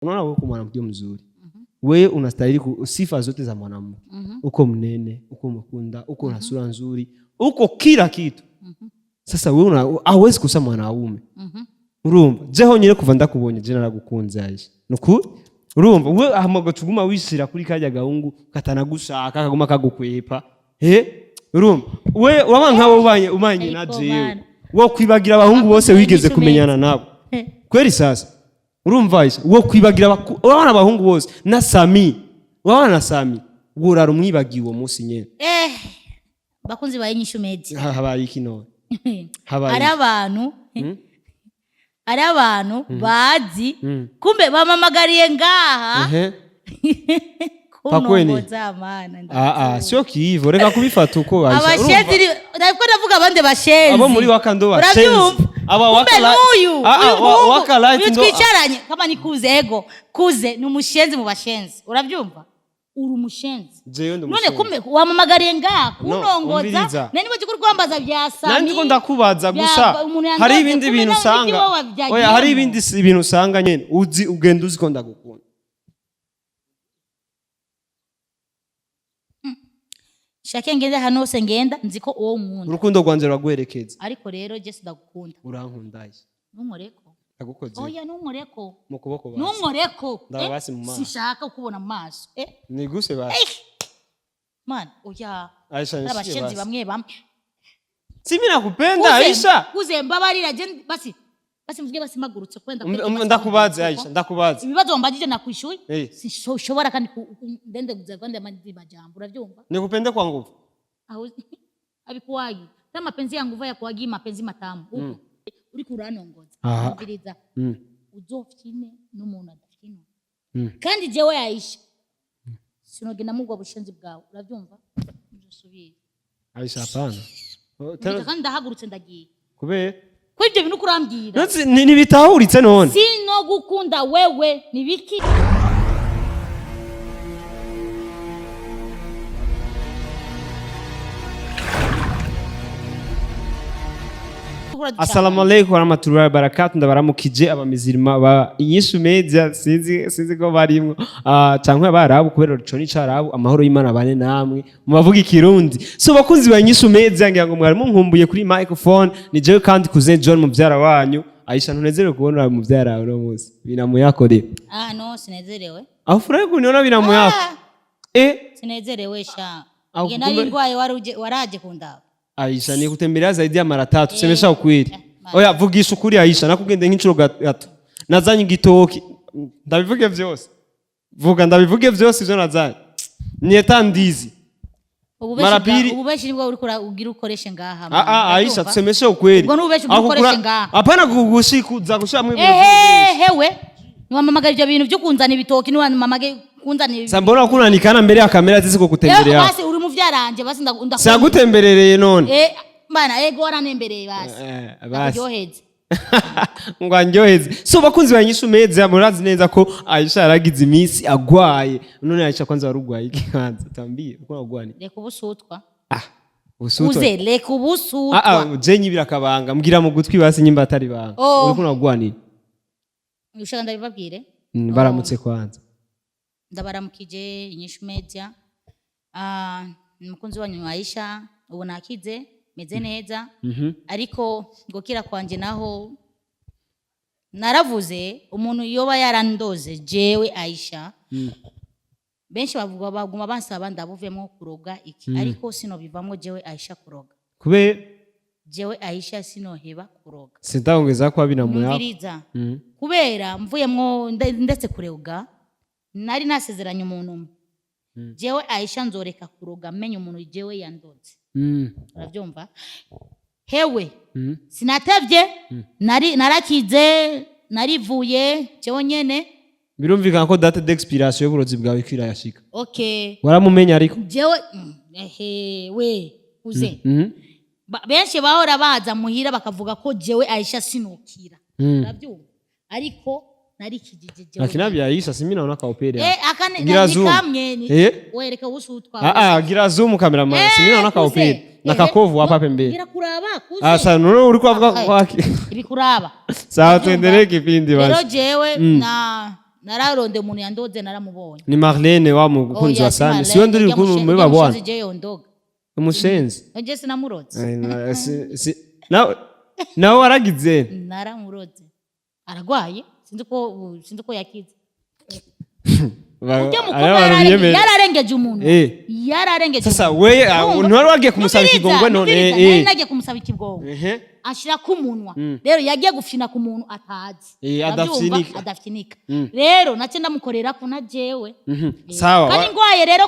Unaona wewe uko mwanamke mzuri, wewe unastahili sifa zote za mwanamke. Uko mnene, uko mkunda, uko na sura nzuri, uko kila kitu. Sasa wewe hauwezi kusa mwanaume. Urumva jeho nyine kuva ndakubonye je naragukunze Aisha, nukuri. Urumva we ahamaga tuguma wishira kuri kajya gahungu katanagushaka kaguma kagukwepa. Urumva we urabona nk'abo ubanye na Ariko jewe mana. wo kwibagira abahungu bose Abakunzi wigeze b'inyishu kumenyana nabo kweli. Sasa urumva Aisha, wo kwibagira urabona abahungu bose na Sami, urabona na Sami worara umwibagiye uwo munsi nyene. Bakunzi ba Inyishu Media. Habaye iki none? Habaye Ari abantu, ari abantu bazi kumbe bamamagariye ngaha Pakweni? kunongoza mana. Ah ah, sio kiivo, reka kubifata uko Aisha. Abashenzi nariko ndavuga abandi bashenzi. Abo muri waka ndo bashenzi. Urabyumva? Aba Kumbe waka n'uyu Ah, ah, uyu muhungu, waka light uyu ndo twicaranye kama ni kuze, ego kuze ni umushenzi mu bashenzi, urabyumva? Uri umushenzi. Jewe ndi None umushenzi. kumbe wamamagariye ngaha No, kunongoza. umviriza. Nari niba kuri kwambaza bya Sami. Nandi ko ndakubaza gusa umuntu yandoze, hari ibindi kumbe bintu nawe usanga ibyo wowe wabyagiyemo. Oya, hari ibindi bintu usanga nyene uzi ugenda uzi ko ndagukunda. Shake ngende hano hose ngenda nzi ko uwo nkunda. Urukundo rwanje ruragwerekeza. Ariko rero je sindagukunda. Urankunda Aisha. Ntunkoreko. Ndagukoze. Oya, ntunkoreko. Mu kuboko basi. Ntunkoreko. Ndaba basi mu maso. Sinshaka kukubona mu maso. Niguse basi. Man, oya. Aisha, nishike Abashenzi basi. bamwe bamwe. Si mimi nakupenda Aisha. Kuze mbabarira je basi. Basi mvuge basi magurutse kwenda Ndakubaze Aisha, ndakubaze. Ibibazo wambajije nakwishuye. Sinshobora kandi ndende kuza kwenda amandi majambo, uravyumva? Nikupende kwa nguvu. Aho abikuwagi. Kama mapenzi yangu vaya kuwagi mapenzi matamu. Uko. Uri kuranongoza. Umviriza. Uzofyine n'umuntu adafyina. Kandi jewe Aisha. Sinogenda mugwa bushenzi bwawe, uravyumva? Uzosubira. Aisha, hapana. Ndeka kandi ndahagurutse ndagiye. Kubera Ko ibyo bintu kurambwira. Notsi nibitahuritse none. Sinogukunda wewe nibiki? Assalamu alaikum warahmatullahi wabarakatuh, ndabaramukije abamizirima ba Inyishu Media, sinzi ko barimwo canke abarabu kubera ico ni carabu. Amahoro y'Imana bane namwe mubavuga ikirundi. So bakunzi ba Inyishu Media, ngira ngo mwari munkumbuye kuri microphone, ni jewe kandi cousin John muvyara wanyu. Aisha, ntunezerewe kubona muvyara wawe uno munsi binamu yako de? Ah no, sinezerewe. Aho furahi kuniona binamu yako? Sinezerewe sha. Au Nge nari ndwaye waraje kundaba. Aisha, nikutembelea zaidi ya mara tatu, semesha ukweli. Oya, vugisha ukuri Aisha, nakugende nk'inshuro gato. Nazanye igitoki, ndabivuge vyose. Vuga ndabivuge vyose ivyo nazanye. Nieta ndizi. Mara pili. Ububeshi nibwo uriko ugira ukoreshe ngaha. Ah ah, Aisha, tusemeshe ukweli. Ubwo n'ububeshi Aho ukoreshe ngaha. Hapana kugushikuza gushiramwo ibintu. Ehe, hewe. Niwamamagara ibyo bintu byo kunzana ibitoki, niwamamage kunzana ibi. Sasa mbona kunanikana mbere ya kamera zisi kukutembelea? Basi uri muvyaranje basi ndakunda. Sagutemberereye none. Bana ego waranembereye basi. Basi. Ndakuryoheze. Ngo andyoheze. So bakunzi ba Inyishu Media, murazi neza ko Aisha yaragize iminsi agwaye. None Aisha, kwanza warugwaye iki kwanza? Tambie, uko wagwaye? Reka ubusutwa. Ah, usutwa. Uze reka ubusutwa. Ah ah, je nyibira akabanga, mbwira mu gutwi basi nyimba atari banga. Oh. Uriko unagwanira? Ushaka ndabibabwire? Baramutse kwanza. Ndabaramukije Inyishu Media. Umukunzi wanyu Aisha, ubu nakize, meze neza. Ariko gukira kwanje naho naravuze umuntu yoba yarandoze jewe Aisha. Benshi bavuga baguma bansaba ndabuvemo kuroga iki, ariko sinobivamo jewe Aisha kuroga. Kubera Jewe Aisha sinoheba kuroga. sindangeza kwa binamu yako. Numviriza. Kubera mvuyemwo ndetse kuroga nari nasezeranye umuntu umwe. Jewe Aisha nzoreka kuroga menye umuntu jewe yandoze. Uravyumva? Hewe sinatevye, nari narakize, narivuye jewe nyene. Birumvikana ko date d'expiration y'uburozi bwawe kwirayashika. Okay. Waramumenya ariko? Jewe ehe we uze. Benshi bahora baza muhira bakavuga ko jewe Aisha sinukira. Uravyumva? Ariko narikijije jewe. Lakini bya Aisha si mimi naona kaupele. Akane Gira ni zoom. kamwe ni wereka usutwa. Ah ah, gira zoom cameraman. Si mimi naona kaupele. Na kakovu hapa pembeni. Gira kuraba kuze. Ah, sasa nuro ulikuwa avuga kwake. Ibikuraba. Sawa, tuendelee kipindi Rero basi. jewe na Nararonde umuntu yandoze, naramubonye. Ni Marlene wa mukunzi wa Sami, siwe nduri muri babwana? Je yondoga. Umushenzi. Nje sinamuroze. Ay, nawe nawe waragize. Naramuroze, aragwaye, sinzi ko yakize. Ujya Ari mukobwa abantu biyemera. yararengeje umuntu. Yararengeje Sasa umuntu. weye Urumva? ntiwari wagiye kumusaba Numviriza, ikigongwe none? numviriza, nari nagiye kumusaba ikigongwe, ashira ku munwa. Rero yagiye gufina ku muntu atazi. Urabyumva? Adafyinika. Adafyinika. Rero nace ndamukorera ko na jewe. Sawa. Kandi ngwaye rero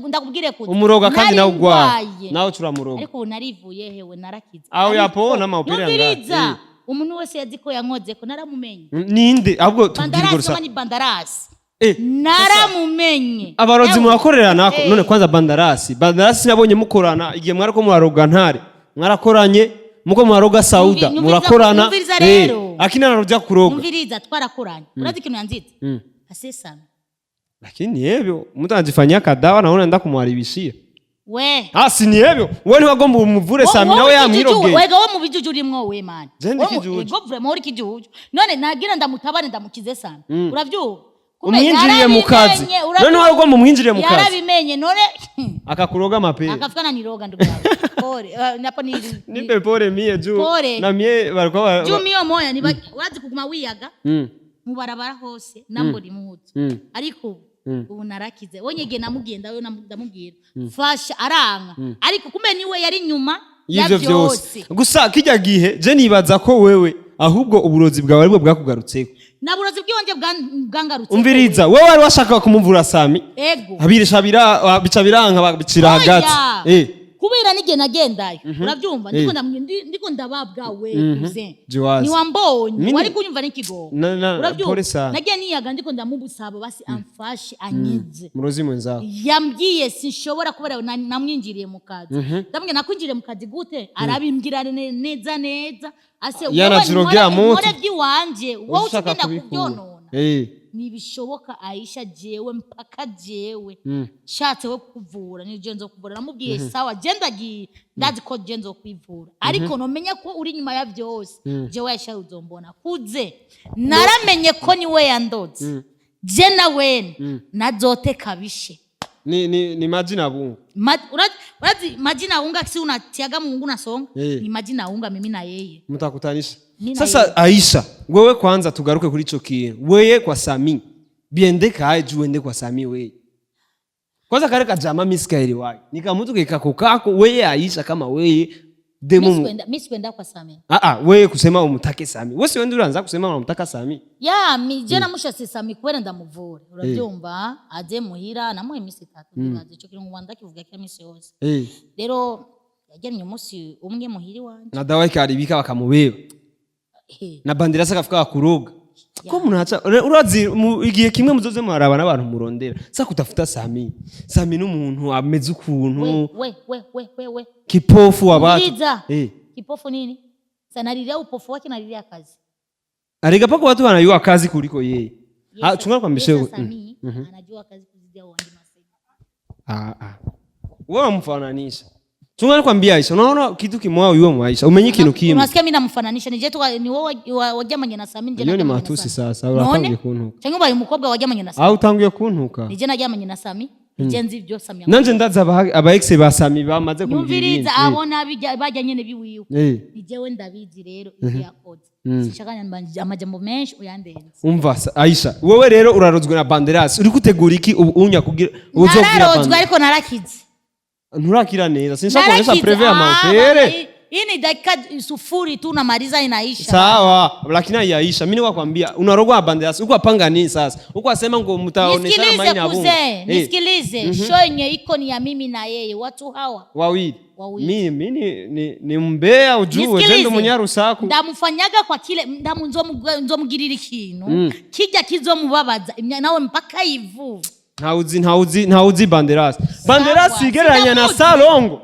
ndakubwire kuti Umuroga kandi nari nawe ugwaye. ngwaye. Nawe turamuroga. Ariko ubu narivuye, hewe, narakize. Aho Ariko yapona mawupira numviriza, ngati. Umuntu wese yazi ko yankoze ko naramumenye. Ninde ahubwo tubwire Bandarasi gusa. kama ni Bandarasi, naramumenye. Abarozi Ewe. murakorera nako. None kwanza Bandarasi sinabonye mukorana igihe mwariko muraroga ntare, mwarakoranye muko muraroga Sauda? Murakorana. Numviriza rero. Akina narujya kuroga. Numviriza, twarakoranye. Urazi ikintu yanzitse asesana? Lakini yebyo mtu anajifanyia kadawa naona enda kumharibishia. We. Ah, si ni yebyo wewe ntiwagomba umuvure Sami nawe yamwirogeye. Wega wo mu bijuju urimwo we, man. Je ndi kijuju. Ego, vraiment uri kijuju. None nagira ndamutabane, ndamukize sana, uravyumva? Kumbe Umwinjiriye mu kazi. yarabimenye, uravyumva? None wari ugomba umwinjiriye mu kazi. Yarabimenye none. Akakuroga mapere. Akafika niroga, ndugu yangu, pole. Napo ni Nipe pole mie juu Pole. na mie barikuwa Juu miyo moya ni urazi kuguma wiyaga mu barabara hose nambona impuzu. Ariko ubu ubu narakize. Wonyege namugenda we ndamubwira fasha, aranka, ariko kumbe niwe yari inyuma ya y'ivyo vyose. Gusa kijya gihe je nibaza ko wewe ahubwo uburozi bwawe aribwo bwakugarutseko. Na burozi bw'iwanje bwangarutse. Umviriza, wewe wari washaka kumuvura Sami. Ego. Abirisha bira bica biranka, bicira hagati. Oya. Kubera n'igihe nagendayo, urabyumva, ndiko ndiko ndababwa we cousin. Jiwazi. Niwambonye wari kunyumva n'ikigongo. Na pole sana. Nagiye niyaga, ndiko ndamubusaba basi amfashe anyize. Murozi mwenzako. Yambwiye sinshobora kubera namwinjiriye mu kazi. Ndamubwira nakwinjiriye mu kazi gute? Arabimbwira neza neza ase wowe Yanajirogea mutu. nkore by'iwanje, wowe Ushaka ukigenda kubikura. kubyonona. Ntibishoboka Aisha, jewe mpaka jewe shatse we kukuvura nije nzokuvura. Namubwiye sawa, je ndagiye, ndazi ko je nzokwivura, ariko nomenya ko uri inyuma ya byose. Jewe Aisha uzombona kuze, naramenye ko niwe yandoze. Je na wene nazoteka bishe. Ni maji na bunga. Urazi maji na unga, si unatiaga mungu unasonga? Ni maji na unga, mimi na yeye. Mtakutanisha. Mimi na Sasa Aisha, wewe kwanza tugaruke kuri ico kintu. Weye kwa Sami biende kae juu uende kwa Sami weye kwanza kare kajama miskaeli wayo nikamutu kekako kako weye Aisha kama weye demo Mi sikwenda kwa Sami. Ah ah, weye kusema umutake Sami, wewe si wende uranza kusema unamtaka Sami. Ya mi je namushase Sami kubera ndamuvura, urabyumva, aze muhira namuha iminsi 3. Ndibaza ico kintu ngo ndakivuga kila minsi yose. Rero yagennye umunsi umwe muhira iwanje. Na dawa ikaribika bakamubeba. Na bandira saka kuroga ko umuntu aca urazi igihe kimwe muzoze muharaba n'abantu murondera sa kutafuta Sami. Sami n'umuntu ameze ukuntu. We we we we we. Kipofu wa watu. Umviriza. Kipofu nini? Sanalilia upofu wake, nalilia kazi. Arega pako watu wanajua kazi kuliko yeye. Ah, chunga kwa mbishe. Yesa Sami anajua kazi kuzidia wandi masema. Ah ah, wewe unamfananisha. Chunga nikwambia Aisha, unaona kitu kimoja wewe Aisha umenye kintu kimwe. Unasikia mimi namfananisha ni je tu ni wowe wajamanye na Sami, nje Iyo ni najamanye na matusi. Sami. Sasa uratanguye kuntuka. Cyangwa ubaye umukobwa wajamanye na Sami. Au utanguye kuntuka. Nije najamanye na Sami, nije nzi ibyo Sami. Nanje ndaza aba ex ba Sami bamaze kumbwira Nyumviriza, ibindi. abona bijya nyene biwiwe. Ni jewe ndabizi rero ibyo yakoze. Sinshaka amajambo menshi, uyandenze. Umva Aisha, wewe rero urarozwe na Banderas, uri gutegura iki ubu unya kugira uzobwira Nararozwe Banderas? ariko narakize. Nturakira neza, sinshaka kuonyesha Narakize. preve ya Ah, maupere. bana, hii ni dakika sufuri tu unamaliza inaisha. Sawa, lakini haiyaisha. Mimi nakwambia unarogwa na Banderas, uko apanga nini sasa? Uko asema ngo mtaoneshana Nisikilize maina bunga. kuzee, nisikilize. Show yenye iko ni ya mimi na yeye, watu hawa Wawili. Wawili. Mimi ni mbea ujue, Nisikilize. jendo munyarusaku. Ndamufanyaga kwa kile ndamu nzomugirira ikintu kijya kizomubabaza nawe mpaka ivu. Ntawuzi Banderas. Banderas igereranya na Sinamuzi. Salongo.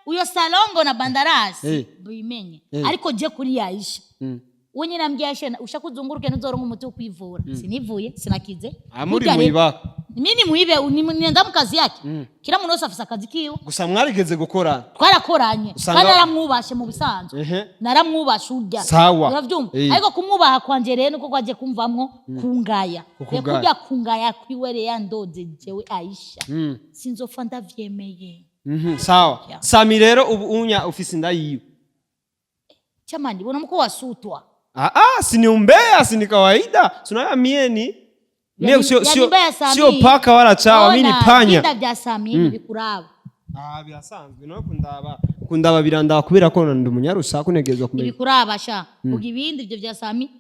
Uyo Salongo na Bandarasi bimenye. Ariko je kuri Aisha we nyine ambwiye Aisha ushaka uzunguruke ntuzoronka umuti wo kwivura, sinivuye, sinakize. Amuri Burya rero- muibaka. Mimi muibe nienda mu kazi yake. Kila muntu wese afise akazi kiwe. Gusa mwarigeze gukorana? Twarakoranye. Usanga- Kandi naramwubashe mu bisanzwe. Naramwubashe urya. Sawa. Uravyumva? Eh. Ariko kumwubaha kwanje rero nuko kwaje kumvamwo kungaya. Kukugaya. Kurya kungaya kwiwe rero yandoze jewe Aisha. Sinzopfa ndavyemeye. Sawa. Yeah. Sami rero ubu unya ufise inda yiwe. Chamani, bona muko wasutwa. Ah, ah, si ni umbea, si ni kawaida. Tunaona mie ni mie Yani- sio yani sio mbaya Sami. sio paka wala chawa, mimi ni Ona, panya. Vyinda vya Sami ntibikuraba. Ah, birasanzwe no kundaba. Kundaba birandaba kubera ko ndi umunyarusaku, negezwa kumenya. Ntibikuraba sha. Vuga ibindi, ivyo vya Sami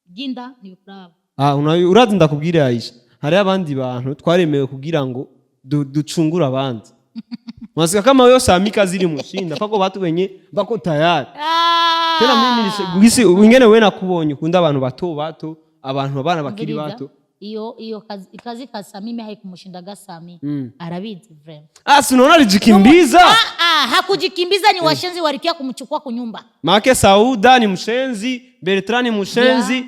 byinda ntibikuraba. Ah, urazi ndakubwira Aisha. Hari abandi bantu twaremewe kugira ngo ducungure abandi. Unasikia kama wewe Sami kazi ilimushinda pako watu wenye bako tayari. Ah! Tena mimi gisi wingene wewe nakubonye ukunda abantu bato bato, abantu abana bakiri Umviriza, bato. Iyo kazi ka Sami mimi haikumushindaga Sami. Arabizi vraiment. Ah, si unaona alijikimbiza? Ah, ah, hakujikimbiza, ni washenzi walikia kumchukua kunyumba. Make Sauda ni mshenzi, Bertrand ni mshenzi.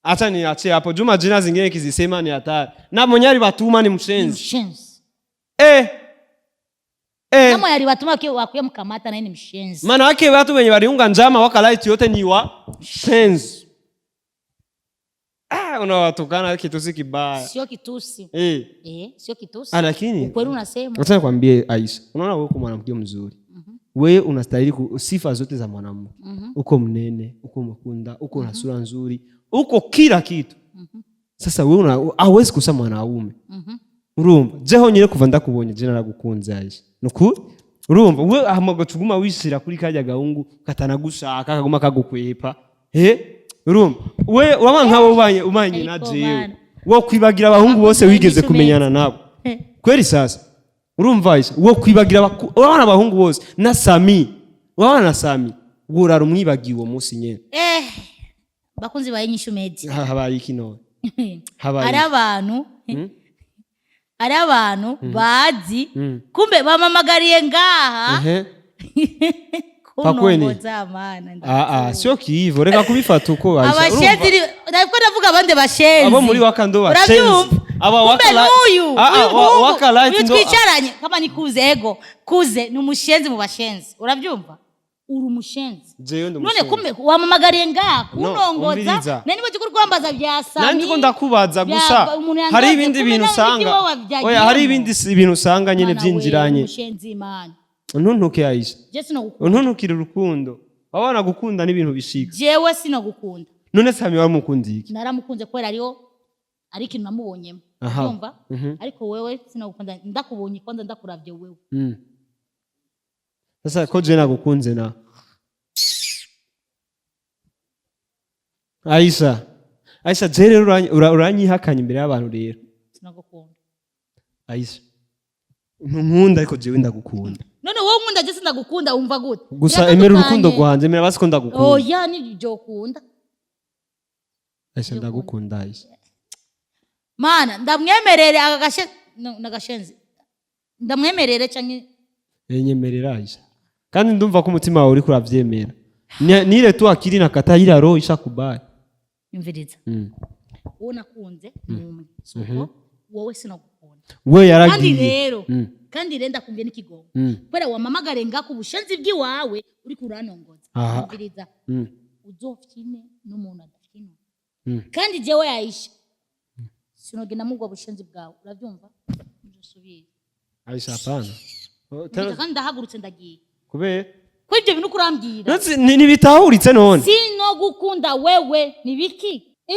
Acha niachie hapo. Juma jina zingine kizisema ni hatari. Na mwenye alibatuma ni mshenzi. Mshenzi. Eh. Eh. Kama yalibatuma wakuye mkamata naye ni mshenzi. Maana yake watu wenye waliunga njama wakalaiti yote ni wa shenzi. Ah, unawatukana kitusi kibaya. Sio kitusi. Eh. Eh, sio kitusi. Ah, lakini Ukweli unasema. acha nikwambie Aisha, unaona wewe uko mwanamke mzuri. Wewe unastahili sifa zote za mwanamke. Uko mnene, uko mkunda, uko na sura nzuri, uko kila kitu. Sasa wewe hauwezi kusa mwanaume. Urumva? Je honyine kuva ndakubonye je naragukunze Aisha. Nukuri? Urumva? Wewe ahamaga tuguma wishira kuri kajya gahungu katanagushaka kaguma kagukwepa. Eh? Urumva? We uraba nk'abo ubanye na Ariko jewe. mana. Wo kwibagira abahungu bose wigeze Abakunzi kumenyana nabo. Kweli sasa. Urumva Aisha? Wo kwibagira urabona abahungu bose na Sami. Urabona na Sami. Worara umwibagiye uwo munsi nyene. Eh. Bakunzi ba Inyishu Media. Habaye iki none? Habaye Hari abantu, hari abantu bazi kumbe bamamagariye ngaha Pakweni? kunongoza mana. Ah ah, sio kiivo, reka kubifata uko Aisha. Abashenzi nariko ndavuga abandi bashenzi. Abo muri Waka ndo bashenzi. Urabyumva? Aba Kumbe Waka n'uyu Ah, ah, uyu muhungu, Waka Light uyu ndo twicaranye kama ni kuze, ego kuze ni umushenzi mu bashenzi, urabyumva? Uri umushenzi. Jewe ndi None umushenzi. kumbe wamamagariye ngaha No, kunongoza umviriza. nari niba kuri kwambaza bya Sami. Nandi ko ndakubaza gusa umuntu yandoze, hari ibindi kumbe bintu nawe usanga nibyo wowe wabyagiyemo. oya, hari ibindi ibintu usanga nyene Mana we, byinjiranye. umushenzi mana. Ntuntuke Aisha. Je sinogukunda. Untuntukire urukundo, wabona gukunda n'ibintu bishika. Jewe sinogukunda. None Sami waramukundiye iki? Naramukunze kubera ariyo ari ikintu namubonyemo. Urumva? Ariko wewe sinogukunda, ndakubonye kwanza ndakuravye wewe. Sasa ko je nagukunze na Aisha, Aisha, je rero uranyihakanya imbere y'abantu rero. Sinogukunda. Aisha, ntunkunda ariko jewe ndagukunda. None wowe unkunda, je sindagukunda, wumva gute? Gusa Biratandukanye. emera urukundo rwanje, emera basi ko ndagukunda. Oya, nibyo ukunda. Aisha, ndagukunda Aisha. Mana ndamwemerere aka gashe no, nagashenzi ndamwemerere canke? Nyemerera Aisha, kandi ndumva ko umutima wawe uriko uravyemera. Nile tu akili nakata ila roho ishakubali. Nyumviriza. Uwo nakunze ni umwe, suko wowe sinagukunda. We Kandi yaragiye. rero kandi rero ndakumviye n'ikigongo kubera wamamagare ngako ubushenzi bw'iwawe uriko uranongoza. Nyumviriza. Uzofyine n'umuntu adafyina. Kandi jewe Aisha sinogenda mugwa bushenzi bwawe, urabyumva? Nzosubira. Aisha, hapana. Oh, Nyumviriza, kandi ndahagurutse ndagiye. Kubera Ko ibyo bintu ukurambwira Nonse ntibitahuritse none. Sinogukunda wewe ni biki, eh?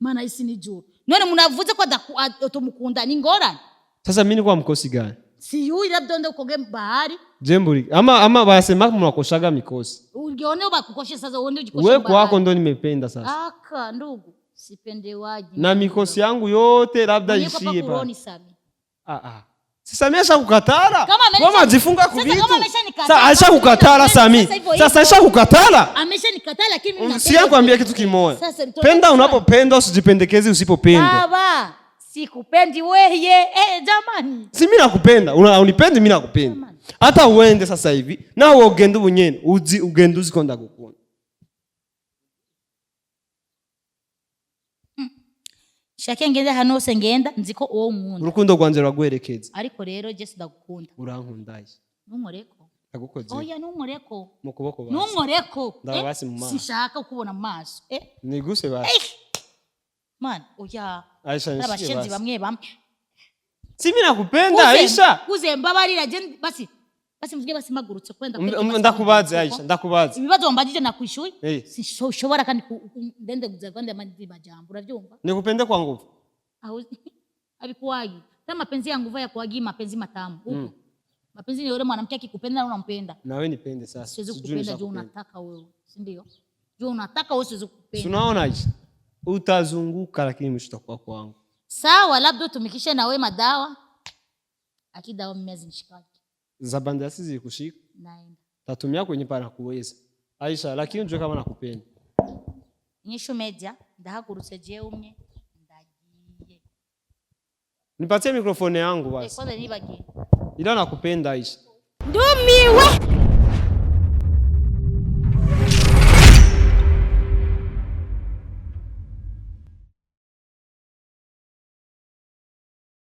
Mana isi n'ijuru, none umuntu avuze ko tumukunda ni ingorane? Sasa mimi nilikuwa mkosi gani? Siyuira donde ukoge bahari. Jemburi ama bayasema mnakoshaga mikosi. Ugione bakukoshe sasa, uone ujikoshe We bahari. kwako ndo nimependa sasa. Aka ndugu sipendewaji. Na mikosi yangu yote labda Mwenye kwa ishie pakuroni pale. Sami. Ah ah. Si Sami ashakukatara. Kama amesha- Mama ajifunga Sasa ku vitu. kama ameshanikataa, Sasa ashakukatara sasa Sami. hivyo hivyo. Sasa ashakukatara. Ameshanikataa lakini mimi napenda. Sikia kwambia kitu kimoja. Sasa nitoke Penda sana. unapopenda, usijipendekeze usipopenda. Baba, sikupendi weye. Eh, jamani. Si mimi nakupenda, unipendi mimi nakupenda. Hata uende sasa hivi nawe ugende ubunyene uzi ugende uzi ko ndagukunda. Shake ngende ahantu hose ngenda, nzi ko uwo nkunda. Urukundo rwanje ruraguherekeza. Ariko rero je sindagukunda. Urankundaye. Ntunkoreko. Ndagukoze. Oya, ntunkoreko. Mu kuboko basi. Ntunkoreko. Ndaba Eh, basi mu maso. Sinshaka kukubona mu maso, eh. Niguse basi. Man, oya. Aisha, nishike Abashenzi basi. bamwe bamwe. Si mimi nakupenda, Aisha. Kuze mbabarira, je basi basi mvuge basi magurutse kwenda. Ndakubaze Aisha, ndakubaze. Ibibazo wambajije nakwishuye. Eh. Sinshobora kandi ndende kuza kandi amandi majambo, uravyumva? Nikupende kwa nguvu. Aho abikuwagi ta mapenzi yangu vaya kuwagi mapenzi matamu huko. Mapenzi ni yule mwanamke akikupenda na unampenda. Nawe nipende sasa. Siwezi Sijui kukupenda juu nishakupenda. unataka wewe, si ndio? Juu unataka wewe, siwezi Si kukupenda. unaona Aisha? Utazunguka lakini mwisho utakuwa kwangu. Sawa, labda utumikishe na wewe madawa akidawa mimi azinishikaki. Za bandasi zilikushika. Naenda. Tatumia kwenye pana kuweza. Aisha, lakini ujue kama nakupenda. Inyishu Media, ndahagurutse jewe umwe, ndagiye. Nipatie mikrofoni yangu Eh, basi. kwanza nibagiye. Ila nakupenda, Aisha. Ndumiwe.